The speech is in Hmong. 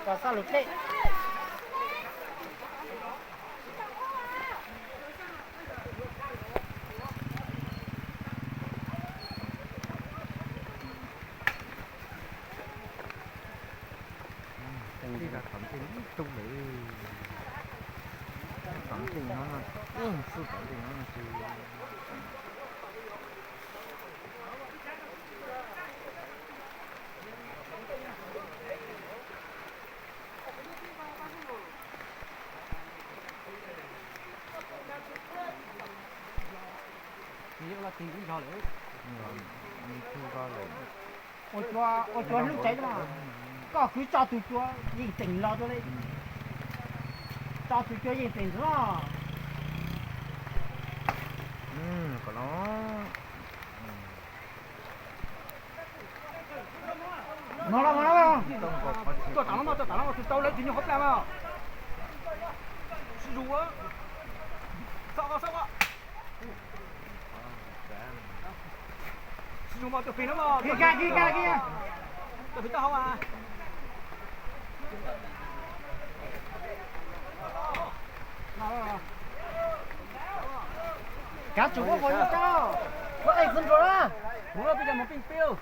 Kom xauj lus dej. Tij rau tom ntej ib tug lawm. Tom ntej no, ib xub tom ntej no ces Ua cuav, ua cuav hlub tsev na. Koj kwv tso tus cuav yeej teem los dua li. Tso tus cuav yeej teem ntxwv os. Kom no. Mog los, mog los. Tuaj tam no mog, tuaj tam no mog, tus tau lawv tus nyuag qhov plag mog. Sib zus. Xauj, xauj. Sib zus mog, tuaj plig no mog. Kis kag, kis kag, kis. Tuaj plig taub hau mas. Kav tsum muab qhov nyob rau. Muab qe txwv nruas na. Muab peb cov mus pij peb.